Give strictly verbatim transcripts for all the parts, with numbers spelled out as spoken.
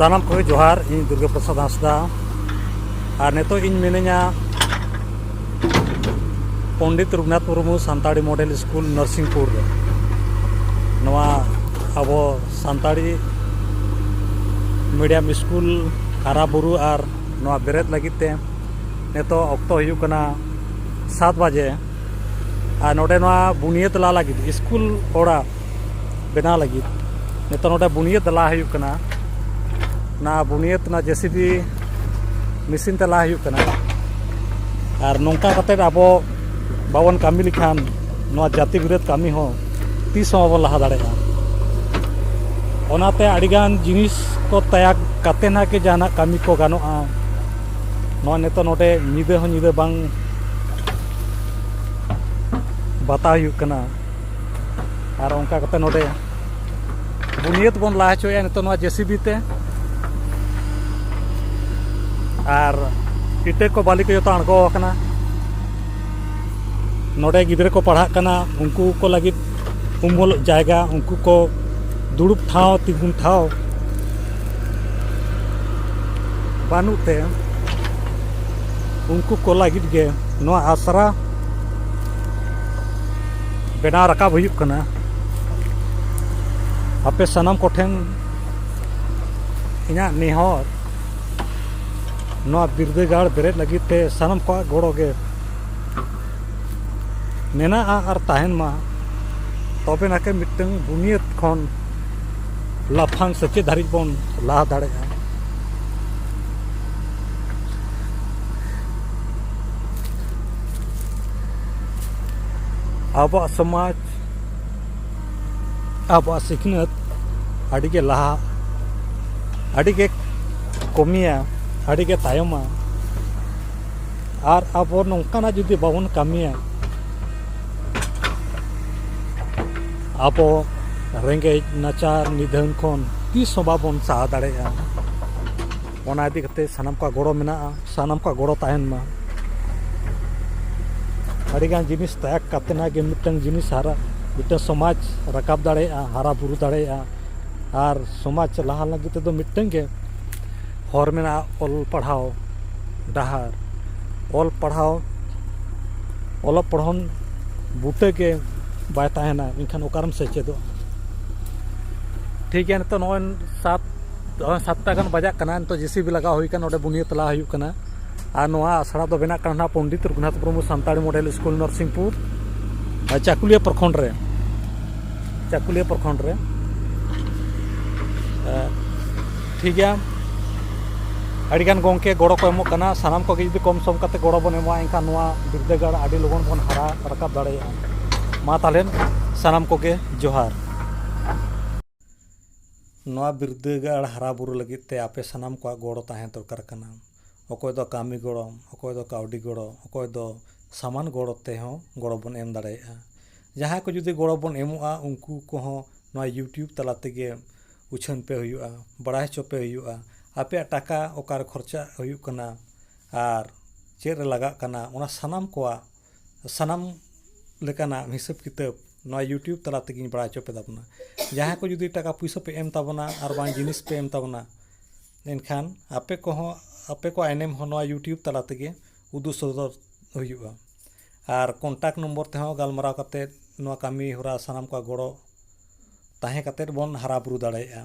ᱥᱟᱱᱟᱢ ᱠᱚᱜᱮ ᱡᱚᱦᱟᱨ, ᱤᱧ ᱫᱩᱨᱜᱟᱹ ᱯᱨᱚᱥᱟᱫᱽ ᱦᱟᱸᱥᱫᱟ᱾ ᱟᱨ ᱱᱤᱛᱚᱜ ᱤᱧ ᱢᱤᱱᱟᱹᱧᱟ ᱯᱚᱱᱰᱤᱛ ᱨᱚᱜᱷᱩᱱᱟᱛᱷ ᱢᱩᱨᱢᱩ ᱥᱟᱱᱛᱟᱲᱤ ᱢᱚᱰᱮᱞ ᱥᱠᱩᱞ ᱱᱚᱨᱥᱤᱝᱯᱩᱨ ᱨᱮ᱾ ᱱᱚᱣᱟ ᱟᱵᱚ ᱥᱟᱱᱛᱟᱲᱤ ᱢᱤᱰᱤᱭᱟᱢ ᱥᱠᱩᱞ ᱦᱟᱨᱟ ᱵᱩᱨᱩ ᱟᱨ ᱱᱚᱣᱟ ᱵᱮᱨᱮᱫ ᱞᱟᱹᱜᱤᱫ ᱛᱮ ᱱᱤᱛᱚᱜ ᱚᱠᱛᱚ ᱦᱩᱭᱩᱜ ᱠᱟᱱᱟ ᱥᱟᱛ ᱵᱟᱡᱮ᱾ ᱟᱨ ᱱᱚᱰᱮ ᱱᱚᱣᱟ ᱵᱩᱱᱤᱭᱟᱹᱫ ᱞᱟ ᱞᱟᱹᱜᱤᱫ, ᱥᱠᱩᱞ ᱚᱲᱟᱜ ᱵᱮᱱᱟᱣ ᱞᱟᱹᱜᱤᱫ ᱱᱤᱛᱚᱜ ᱱᱚᱰᱮ ᱵᱩᱱᱤᱭᱟᱹᱫ ᱞᱟ ᱦᱩᱭᱩᱜ ᱠᱟᱱᱟ᱾ ᱚᱱᱟ ᱵᱩᱱᱤᱭᱟᱹᱫ ᱚᱱᱟ ᱡᱮ ᱥᱤ ᱵᱤ ᱢᱮᱥᱤᱱ ᱛᱮ ᱞᱟ ᱦᱩᱭᱩᱜ ᱠᱟᱱᱟ᱾ ᱟᱨ ᱱᱚᱝᱠᱟ ᱠᱟᱛᱮᱫ ᱟᱵᱚ ᱵᱟᱵᱚᱱ ᱠᱟᱹᱢᱤ ᱞᱮᱠᱷᱟᱱ ᱱᱚᱣᱟ ᱡᱟᱹᱛᱤ ᱵᱤᱨᱳᱫᱷ ᱠᱟᱹᱢᱤ ᱦᱚᱸ ᱛᱤᱥ ᱦᱚᱸ ᱵᱟᱵᱚᱱ ᱞᱟᱦᱟ ᱫᱟᱲᱮᱭᱟᱜᱼᱟ᱾ ᱚᱱᱟᱛᱮ ᱟᱹᱰᱤᱜᱟᱱ ᱡᱤᱱᱤᱥ ᱠᱚ ᱛᱮᱭᱟᱨ ᱠᱟᱛᱮ ᱱᱟᱜ ᱜᱮ ᱡᱟᱦᱟᱱᱟᱜ ᱠᱟᱹᱢᱤ ᱠᱚ ᱜᱟᱱᱚᱜᱼᱟ᱾ ᱱᱚᱣᱟ ᱱᱤᱛᱚᱜ ᱱᱚᱰᱮ ᱧᱤᱫᱟᱹ ᱦᱚᱸ ᱧᱤᱫᱟᱹ ᱵᱟᱝ ᱵᱟᱛᱟᱣ ᱦᱩᱭᱩᱜ ᱠᱟᱱᱟ᱾ ᱟᱨ ᱚᱱᱠᱟ ᱠᱟᱛᱮ ᱱᱚᱰᱮ ᱵᱩᱱᱤᱭᱟᱹᱫ ᱵᱚᱱ ᱞᱟ ᱦᱚᱪᱚᱭᱟ ᱱᱤᱛᱚᱜ ᱱᱚᱣᱟ ᱡᱮ ᱥᱤ ᱵᱤ ᱛᱮ᱾ ᱟᱨ ᱤᱴᱟᱹ ᱠᱚ ᱵᱟᱹᱞᱤ ᱠᱚ ᱡᱚᱛᱚ ᱟᱬᱜᱚ ᱟᱠᱟᱱᱟ᱾ ᱱᱚᱰᱮ ᱜᱤᱫᱽᱨᱟᱹ ᱠᱚ ᱯᱟᱲᱦᱟᱜ ᱠᱟᱱᱟ, ᱩᱱᱠᱩ ᱠᱚ ᱞᱟᱹᱜᱤᱫ ᱩᱢᱩᱞ ᱡᱟᱭᱜᱟ, ᱩᱱᱠᱩ ᱠᱚ ᱫᱩᱲᱩᱵ ᱴᱷᱟᱶ, ᱛᱤᱸᱜᱩᱱ ᱴᱷᱟᱶ ᱵᱟᱹᱱᱩᱜ ᱛᱮ ᱩᱱᱠᱩ ᱠᱚ ᱞᱟᱹᱜᱤᱫ ᱜᱮ ᱱᱚᱣᱟ ᱟᱥᱨᱟ ᱵᱮᱱᱟᱣ ᱨᱟᱠᱟᱵ ᱦᱩᱭᱩᱜ ᱠᱟᱱᱟ᱾ ᱟᱯᱮ ᱥᱟᱱᱟᱢ ᱠᱚᱴᱷᱮᱱ ᱤᱧᱟᱹᱜ ᱱᱮᱦᱚᱨ, ᱱᱚᱣᱟ ᱵᱤᱨᱫᱟᱹᱜᱟᱲ ᱵᱮᱨᱮᱫ ᱞᱟᱹᱜᱤᱫ ᱛᱮ ᱥᱟᱱᱟᱢ ᱠᱚᱣᱟᱜ ᱜᱚᱲᱚ ᱜᱮ ᱢᱮᱱᱟᱜᱼᱟ ᱟᱨ ᱛᱟᱦᱮᱱ ᱢᱟ, ᱛᱚᱵᱮ ᱱᱟᱠᱮ ᱢᱤᱫᱴᱟᱝ ᱵᱩᱱᱤᱭᱟᱹᱫ ᱠᱷᱚᱱ ᱞᱟᱯᱷᱟᱝ ᱥᱮᱪᱮᱫ ᱫᱷᱟᱹᱨᱤᱡ ᱵᱚᱱ ᱞᱟᱦᱟ ᱫᱟᱲᱮᱭᱟᱜᱼᱟ᱾ ᱟᱵᱚᱣᱟᱜ ᱥᱚᱢᱟᱡᱽ, ᱟᱵᱚᱣᱟᱜ ᱥᱤᱠᱷᱱᱟᱹᱛ ᱟᱹᱰᱤᱜᱮ ᱞᱟᱦᱟ, ᱟᱹᱰᱤᱜᱮ ᱠᱚᱢᱤᱭᱟ, ᱟᱹᱰᱤᱜᱮ ᱛᱟᱭᱚᱢᱟ᱾ ᱟᱨ ᱟᱵᱚ ᱱᱚᱝᱠᱟᱱᱟᱜ ᱡᱩᱫᱤ ᱵᱟᱵᱚᱱ ᱠᱟᱹᱢᱤᱭᱟ, ᱟᱵᱚ ᱨᱮᱸᱜᱮᱡ ᱱᱟᱪᱟᱨ ᱱᱤᱫᱷᱟᱹᱱ ᱠᱷᱚᱱ ᱛᱤᱥ ᱦᱚᱸ ᱵᱟᱵᱚᱱ ᱥᱟᱦᱟ ᱫᱟᱲᱮᱭᱟᱜᱼᱟ᱾ ᱚᱱᱟ ᱤᱫᱤ ᱠᱟᱛᱮ ᱥᱟᱱᱟᱢ ᱠᱚᱣᱟᱜ ᱜᱚᱲᱚ ᱢᱮᱱᱟᱜᱼᱟ, ᱥᱟᱱᱟᱢ ᱠᱚᱣᱟᱜ ᱜᱚᱲᱚ ᱛᱟᱦᱮᱱ ᱢᱟ᱾ ᱟᱹᱰᱤᱜᱟᱱ ᱡᱤᱱᱤᱥ ᱛᱟᱭᱟᱜ ᱠᱟᱛᱮ ᱱᱟᱜ ᱜᱮ ᱢᱤᱫᱴᱟᱝ ᱡᱤᱱᱤᱥ ᱦᱟᱨᱟ, ᱢᱤᱫᱴᱟᱝ ᱥᱚᱢᱟᱡᱽ ᱨᱟᱠᱟᱵ ᱫᱟᱲᱮᱭᱟᱜᱼᱟ, ᱦᱟᱨᱟ ᱵᱩᱨᱩ ᱫᱟᱲᱮᱭᱟᱜᱼᱟ᱾ ᱟᱨ ᱥᱚᱢᱟᱡᱽ ᱞᱟᱦᱟ ᱞᱟᱹᱜᱤᱫ ᱛᱮᱫᱚ ᱢᱤᱫᱴᱟᱝ ᱜᱮ ᱦᱚᱨ ᱢᱮᱱᱟᱜᱼᱟ, ᱚᱞ ᱯᱟᱲᱦᱟᱣ ᱰᱟᱦᱟᱨ᱾ ᱚᱞ ᱯᱟᱲᱦᱟᱣ, ᱚᱞᱚᱜ ᱯᱚᱲᱦᱚᱱ ᱵᱩᱴᱟᱹ ᱜᱮ ᱵᱟᱭ ᱛᱟᱦᱮᱱᱟ, ᱮᱱᱠᱷᱟᱱ ᱚᱠᱟᱨᱮᱢ ᱥᱮᱪᱮᱫᱚᱜᱼᱟ? ᱴᱷᱤᱠ ᱜᱮᱭᱟ, ᱱᱤᱛᱚᱜ ᱱᱚᱜᱼᱚᱭ ᱥᱟᱛ, ᱱᱚᱜᱼᱚᱭ ᱥᱟᱛᱴᱟ ᱜᱟᱱ ᱵᱟᱡᱟᱜ ᱠᱟᱱᱟ᱾ ᱱᱤᱛᱚᱜ ᱡᱮ ᱥᱤ ᱵᱤ ᱞᱟᱜᱟᱣ ᱦᱩᱭ ᱠᱟᱱᱟ, ᱱᱚᱰᱮ ᱵᱩᱱᱤᱭᱟᱹᱫ ᱞᱟ ᱦᱩᱭᱩᱜ ᱠᱟᱱᱟ᱾ ᱟᱨ ᱱᱚᱣᱟ ᱟᱥᱲᱟ ᱫᱚ ᱵᱮᱱᱟᱜ ᱠᱟᱱᱟ ᱱᱟᱦᱟᱜ ᱯᱚᱱᱰᱤᱛ ᱨᱚᱜᱷᱩᱱᱟᱛᱷ ᱢᱩᱨᱢᱩ ᱥᱟᱱᱛᱟᱲᱤ ᱢᱚᱰᱮᱞ ᱥᱠᱩᱞ, ᱱᱚᱨᱥᱤᱝᱯᱩᱨ, ᱟᱨ ᱪᱟᱠᱩᱞᱤᱭᱟᱹ ᱯᱨᱚᱠᱷᱚᱸᱰ ᱨᱮ, ᱪᱟᱠᱩᱞᱤᱭᱟᱹ ᱯᱨᱚᱠᱷᱚᱸᱰ ᱨᱮ᱾ ᱮ, ᱴᱷᱤᱠ ᱜᱮᱭᱟ, ᱟᱹᱰᱤᱜᱟᱱ ᱜᱚᱢᱠᱮ ᱜᱚᱲᱚ ᱠᱚ ᱮᱢᱚᱜ ᱠᱟᱱᱟ᱾ ᱥᱟᱱᱟᱢ ᱠᱚᱜᱮ ᱡᱩᱫᱤ ᱠᱚᱢ ᱥᱚᱢ ᱠᱟᱛᱮ ᱜᱚᱲᱚ ᱵᱚᱱ ᱮᱢᱚᱜᱼᱟ, ᱮᱱᱠᱷᱟᱱ ᱱᱚᱣᱟ ᱵᱤᱨᱫᱟᱹᱜᱟᱲ ᱟᱹᱰᱤ ᱞᱚᱜᱚᱱ ᱵᱚᱱ ᱦᱟᱨᱟ ᱨᱟᱠᱟᱵ ᱫᱟᱲᱮᱭᱟᱜᱼᱟ᱾ ᱢᱟ ᱛᱟᱦᱚᱞᱮ ᱥᱟᱱᱟᱢ ᱠᱚᱜᱮ ᱡᱚᱦᱟᱨ᱾ ᱱᱚᱣᱟ ᱵᱤᱨᱫᱟᱹᱜᱟᱲ ᱦᱟᱨᱟ ᱵᱩᱨᱩ ᱞᱟᱹᱜᱤᱫ ᱛᱮ ᱟᱯᱮ ᱥᱟᱱᱟᱢ ᱠᱚᱣᱟᱜ ᱜᱚᱲᱚ ᱛᱟᱦᱮᱸ ᱫᱚᱨᱠᱟᱨ ᱠᱟᱱᱟ᱾ ᱚᱠᱚᱭ ᱫᱚ ᱠᱟᱹᱢᱤ ᱜᱚᱲᱚ, ᱚᱠᱚᱭ ᱫᱚ ᱠᱟᱹᱣᱰᱤ ᱜᱚᱲᱚ, ᱚᱠᱚᱭ ᱫᱚ ᱥᱟᱢᱟᱱ ᱜᱚᱲᱚ ᱛᱮᱦᱚᱸ ᱜᱚᱲᱚ ᱵᱚᱱ ᱮᱢ ᱫᱟᱲᱮᱭᱟᱜᱼᱟ᱾ ᱡᱟᱦᱟᱸᱭ ᱠᱚ ᱡᱩᱫᱤ ᱜᱚᱲᱚ ᱵᱚᱱ ᱮᱢᱚᱜᱼᱟ, ᱩᱱᱠᱩ ᱠᱚᱦᱚᱸ ᱱᱚᱣᱟ YouTube ᱛᱟᱞᱟ ᱛᱮᱜᱮ ᱩᱪᱷᱟᱹᱱ ᱯᱮ ᱦᱩᱭᱩᱜᱼᱟ, ᱵᱟᱲᱟᱭ ᱦᱚᱪᱚ ᱯᱮ ᱦᱩᱭᱩᱜᱼᱟ᱾ ᱟᱯᱮᱭᱟᱜ ᱴᱟᱠᱟ ᱚᱠᱟᱨᱮ ᱠᱷᱚᱨᱪᱟ ᱦᱩᱭᱩᱜ ᱠᱟᱱᱟ ᱟᱨ ᱪᱮᱫ ᱨᱮ ᱞᱟᱜᱟᱜ ᱠᱟᱱᱟ, ᱚᱱᱟ ᱥᱟᱱᱟᱢ ᱠᱚᱣᱟᱜ, ᱥᱟᱱᱟᱢ ᱞᱮᱠᱟᱱᱟᱜ ᱦᱤᱥᱟᱹᱵ ᱠᱤᱛᱟᱹᱵ ᱱᱚᱣᱟ YouTube ᱛᱟᱞᱟ ᱛᱮᱜᱮᱧ ᱵᱟᱲᱟᱭ ᱦᱚᱪᱚ ᱯᱮ ᱛᱟᱵᱚᱱᱟ᱾ ᱡᱟᱦᱟᱸᱭ ᱠᱚ ᱡᱩᱫᱤ ᱴᱟᱠᱟ ᱯᱩᱭᱥᱟᱹ ᱯᱮ ᱮᱢ ᱛᱟᱵᱚᱱᱟ ᱟᱨ ᱵᱟᱝ ᱡᱤᱱᱤᱥ ᱯᱮ ᱮᱢ ᱛᱟᱵᱚᱱᱟ, ᱮᱱᱠᱷᱟᱱ ᱟᱯᱮ ᱠᱚᱦᱚᱸ, ᱟᱯᱮ ᱠᱚᱣᱟᱜ ᱮᱱᱮᱢ ᱦᱚᱸ ᱱᱚᱣᱟ YouTube ᱛᱟᱞᱟ ᱛᱮᱜᱮ ᱩᱫᱩᱜ ᱥᱚᱫᱚᱨ ᱦᱩᱭᱩᱜᱼᱟ᱾ ᱟᱨ contact number ᱛᱮᱦᱚᱸ ᱜᱟᱞᱢᱟᱨᱟᱣ ᱠᱟᱛᱮᱫ ᱱᱚᱣᱟ ᱠᱟᱹᱢᱤ ᱦᱚᱨᱟ ᱥᱟᱱᱟᱢ ᱠᱚᱣᱟᱜ ᱜᱚᱲᱚ ᱛᱟᱦᱮᱸ ᱠᱟᱛᱮᱫ ᱵᱚᱱ ᱦᱟᱨᱟ ᱵᱩᱨᱩ ᱫᱟᱲᱮᱭᱟᱜᱼᱟ᱾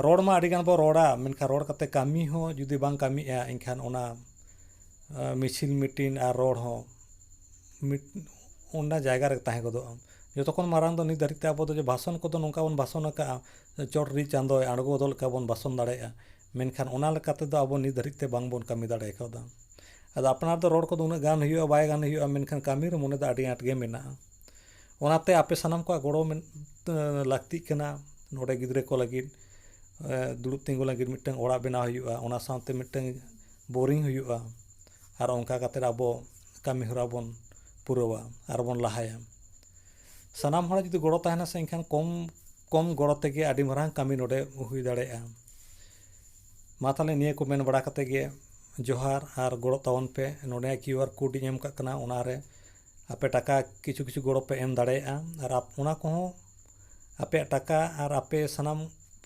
ᱨᱚᱲ ᱢᱟ ᱟᱹᱰᱤ ᱜᱟᱱ ᱵᱚᱱ ᱨᱚᱲᱟ, ᱢᱮᱱᱠᱷᱟᱱ ᱨᱚᱲ ᱠᱟᱛᱮ ᱠᱟᱹᱢᱤ ᱦᱚᱸ ᱡᱩᱫᱤ ᱵᱟᱝ ᱠᱟᱹᱢᱤᱜᱼᱟ, ᱮᱱᱠᱷᱟᱱ ᱚᱱᱟ, ᱟ, ᱢᱤᱪᱷᱤᱞ meeting ᱟᱨ ᱨᱚᱲ ᱦᱚᱸ ᱢᱤᱫ, ᱚᱱᱟ ᱡᱟᱭᱜᱟ ᱨᱮ ᱛᱟᱦᱮᱸ ᱜᱚᱫᱚᱜᱼᱟ᱾ ᱡᱚᱛᱚ ᱠᱷᱚᱱ ᱢᱟᱨᱟᱝ ᱫᱚ ᱱᱤᱛ ᱫᱷᱟᱹᱨᱤᱡ ᱛᱮ ᱟᱵᱚ ᱫᱚ ᱡᱮ ᱵᱷᱟᱥᱚᱱ ᱠᱚᱫᱚ ᱱᱚᱝᱠᱟ ᱵᱚᱱ ᱵᱷᱟᱥᱚᱱ ᱟᱠᱟᱫᱼᱟ, ᱪᱚᱴ ᱨᱤ ᱪᱟᱸᱫᱚᱭ ᱟᱬᱜᱚ ᱜᱚᱫᱚᱜ ᱞᱮᱠᱟ ᱵᱚᱱ ᱵᱷᱟᱥᱚᱱ ᱫᱟᱲᱮᱭᱟᱜᱼᱟ, ᱢᱮᱱᱠᱷᱟᱱ ᱚᱱᱟ ᱞᱮᱠᱟ ᱛᱮᱫᱚ ᱟᱵᱚ ᱱᱤᱛ ᱫᱷᱟᱹᱨᱤᱡ ᱛᱮ ᱵᱟᱝ ᱵᱚᱱ ᱠᱟᱹᱢᱤ ᱫᱟᱲᱮ ᱠᱟᱣᱫᱟ᱾ ᱟᱫᱚ ᱟᱯᱱᱟᱨ ᱫᱚ ᱨᱚᱲ ᱠᱚᱫᱚ ᱩᱱᱟᱹᱜ ᱜᱟᱱ ᱦᱩᱭᱩᱜᱼᱟ, ᱵᱟᱭ ᱜᱟᱱ ᱦᱩᱭᱩᱜᱼᱟ, ᱢᱮᱱᱠᱷᱟᱱ ᱠᱟᱹᱢᱤ ᱨᱮ ᱢᱚᱱᱮ ᱫᱚ ᱟᱹᱰᱤ ᱟᱸᱴ ᱜᱮ ᱢᱮᱱᱟᱜᱼᱟ᱾ ᱚᱱᱟᱛᱮ ᱟᱯᱮ ᱥᱟᱱᱟᱢ ᱠᱚᱣᱟᱜ ᱜᱚᱲᱚ ᱢᱮᱱ-, ᱞᱟᱹᱠᱛᱤᱜ ᱠᱟᱱᱟ᱾ ᱱᱚᱰᱮ ᱜᱤᱫᱽᱨᱟᱹ ᱠᱚ ᱞᱟᱹᱜᱤᱫ, ᱮ, ᱫᱩᱲᱩᱵ ᱛᱤᱸᱜᱩ ᱞᱟᱹᱜᱤᱫ ᱢᱤᱫᱴᱟᱝ ᱚᱲᱟᱜ ᱵᱮᱱᱟᱣ ᱦᱩᱭᱩᱜᱼᱟ, ᱚᱱᱟ ᱥᱟᱶᱛᱮ ᱢᱤᱫᱴᱟᱝ boring ᱦᱩᱭᱩᱜᱼᱟ᱾ ᱟᱨ ᱚᱱᱠᱟ ᱠᱟᱛᱮᱫ ᱟᱵᱚ ᱠᱟᱹᱢᱤ ᱦᱚᱨᱟ ᱵᱚᱱ ᱯᱩᱨᱟᱹᱣᱟ ᱟᱨ ᱵᱚᱱ ᱞᱟᱦᱟᱭᱟ᱾ ᱥᱟᱱᱟᱢ ᱦᱚᱲᱟᱜ ᱡᱩᱫᱤ ᱜᱚᱲᱚ ᱛᱟᱦᱮᱱᱟ ᱥᱮ, ᱮᱱᱠᱷᱟᱱ ᱠᱚᱢ, ᱠᱚᱢ ᱜᱚᱲᱚ ᱛᱮᱜᱮ ᱟᱹᱰᱤ ᱢᱟᱨᱟᱝ ᱠᱟᱹᱢᱤ ᱱᱚᱰᱮ ᱦᱩᱭ ᱫᱟᱲᱮᱭᱟᱜᱼᱟ᱾ ᱢᱟ ᱛᱟᱦᱚᱞᱮ ᱱᱤᱭᱟᱹ ᱠᱚ ᱢᱮᱱ ᱵᱟᱲᱟ ᱠᱟᱛᱮ ᱜᱮ ᱡᱚᱦᱟᱨ ᱟᱨ ᱜᱚᱲᱚ ᱛᱟᱵᱚᱱ ᱯᱮ᱾ ᱱᱚᱰᱮ QR code ᱤᱧ ᱮᱢ ᱠᱟᱜ ᱠᱟᱱᱟ, ᱚᱱᱟ ᱨᱮ ᱟᱯᱮ ᱴᱟᱠᱟ ᱠᱤᱪᱷᱩ ᱠᱤᱪᱷᱩ ᱜᱚᱲᱚ ᱯᱮ ᱮᱢ ᱫᱟᱲᱮᱭᱟᱜᱼᱟ᱾ ᱟᱨ ᱟᱯ-, ᱚᱱᱟ ᱠᱚᱦᱚᱸ ᱟᱯᱮᱭᱟᱜ ᱴᱟᱠᱟ ᱟᱨ ᱟᱯᱮ ᱥᱟᱱᱟᱢ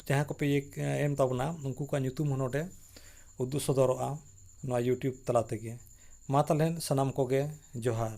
ᱡᱟᱦᱟᱸ ᱠᱚᱯᱮ ᱤᱭᱟᱹ ᱮᱢ ᱛᱟᱵᱚᱱᱟ, ᱩᱱᱠᱩ ᱠᱚᱣᱟᱜ ᱧᱩᱛᱩᱢ ᱦᱚᱸ ᱱᱚᱰᱮ ᱩᱫᱩᱜ ᱥᱚᱫᱚᱨᱚᱜᱼᱟ ᱱᱚᱣᱟ YouTube ᱛᱟᱞᱟ ᱛᱮᱜᱮ᱾ ᱢᱟ ᱛᱟᱦᱚᱞᱮ ᱥᱟᱱᱟᱢ ᱠᱚᱜᱮ ᱡᱚᱦᱟᱨ᱾